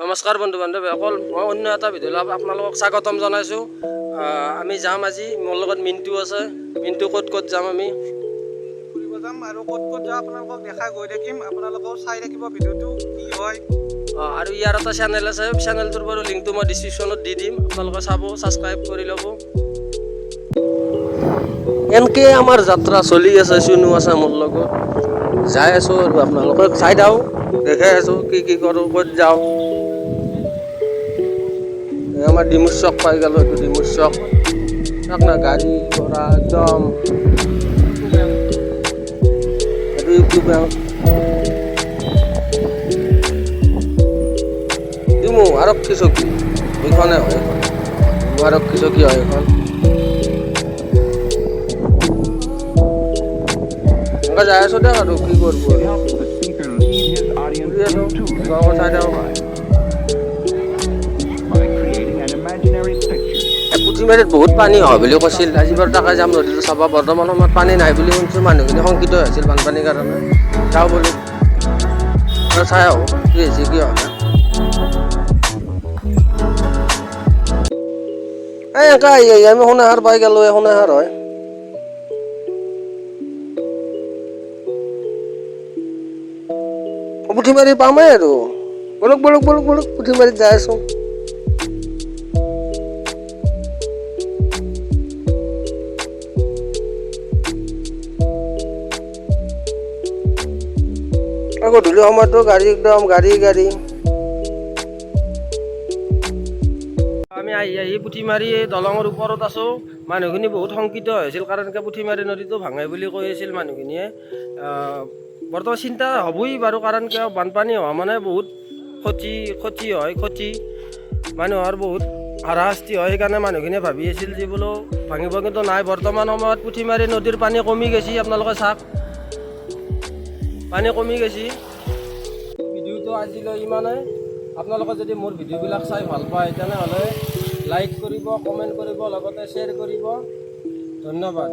নমস্কাৰ বন্ধু বান্ধৱীসকল, মই অন্য এটা ভিডিঅ'লৈ আপোনালোকক স্বাগতম জনাইছোঁ। আমি যাম আজি, মোৰ লগত মিণ্টু আছে। মিণ্টু, ক'ত ক'ত যাম আমি? ফুৰিব যাম আৰু ক'ত ক'ত যাওঁ আপোনালোকক দেখাই গৈ থাকিম। আপোনালোকেও চাই থাকিব ভিডিঅ'টো কি হয়। আৰু ইয়াৰ এটা চেনেল আছে, চেনেলটোৰ বাৰু লিংকটো মই ডিছক্ৰিপশ্যনত দি দিম, আপোনালোকে চাব, ছাবস্ক্ৰাইব কৰি ল'ব। এনেকৈ আমাৰ যাত্ৰা চলি আছে। চুনু আছে মোৰ লগত, যাই আছোঁ আৰু আপোনালোকক চাই থাকক, দেখাই আছোঁ কি কি কৰোঁ, ক'ত যাওঁ। এই আমাৰ ডিমুৰ চক পাই গ'লোঁ, এইটো ডিমুৰ চক। চাওক না, গাড়ী ঘোঁৰা একদম। এইটো ইউটিউব বেংক, ডিমু আৰক্ষী চকী এইখনে হয়, এইখন ডিমু আৰক্ষী চকী হয় এইখন। এনেকৈ যাই আছোঁ দে আৰু কি কৰিব আৰু। Helps the speaker lead his audience ঘূৰি আছোঁ, into the আপোনালোকে চাই থাকক। by creating an imaginary picture. এই পুথিমাৰীত বহুত পানী হয় বুলি কৈছিল। আজি বাৰু তাকে যাম নদীটো চাব। বৰ্তমান সময়ত পানী নাই বুলি শুনিছোঁ, মানুহখিনি শংকিত হৈ আছিল বানপানীৰ কাৰণে। যাওঁ বুলি আৰু চাই আহোঁ কি হৈছে কি হোৱা নাই। এই এনেকৈ আহি আহি আমি সোণাহাৰ পাই গ'লোঁ। এই সোণাহাৰ হয়। পুথিমাৰী পামেই আৰু, বলক বলক বলক বলক, পুথিমাৰীত যাই আছোঁ। গধূলি সময়তো গাড়ী একদম গাড়ী গাড়ী। আমি আহি আহি পুথিমাৰী দলঙৰ ওপৰত আছোঁ। মানুহখিনি বহুত শংকিত হৈছিল, কাৰণ কি পুথিমাৰী নদীটো ভাঙে বুলি কৈ আছিল মানুহখিনিয়ে। বৰ্তমান চিন্তা হ'বই বাৰু, কাৰণ কিয় বানপানী হোৱা মানে বহুত ক্ষতি ক্ষতি হয়, ক্ষতি মানুহৰ বহুত হাৰাশাস্তি হয়। সেইকাৰণে মানুহখিনিয়ে ভাবি আছিল যে বোলো ভাঙিব, কিন্তু নাই। বৰ্তমান সময়ত পুথিমাৰী নদীৰ পানী কমি গৈছে, আপোনালোকে চাওক, পানী কমি গৈছে। ভিডিঅ'টো আজিলৈ ইমানেই। আপোনালোকে যদি মোৰ ভিডিঅ'বিলাক চাই ভাল পায় তেনেহ'লে লাইক কৰিব, কমেণ্ট কৰিব, লগতে শ্বেয়াৰ কৰিব। ধন্যবাদ।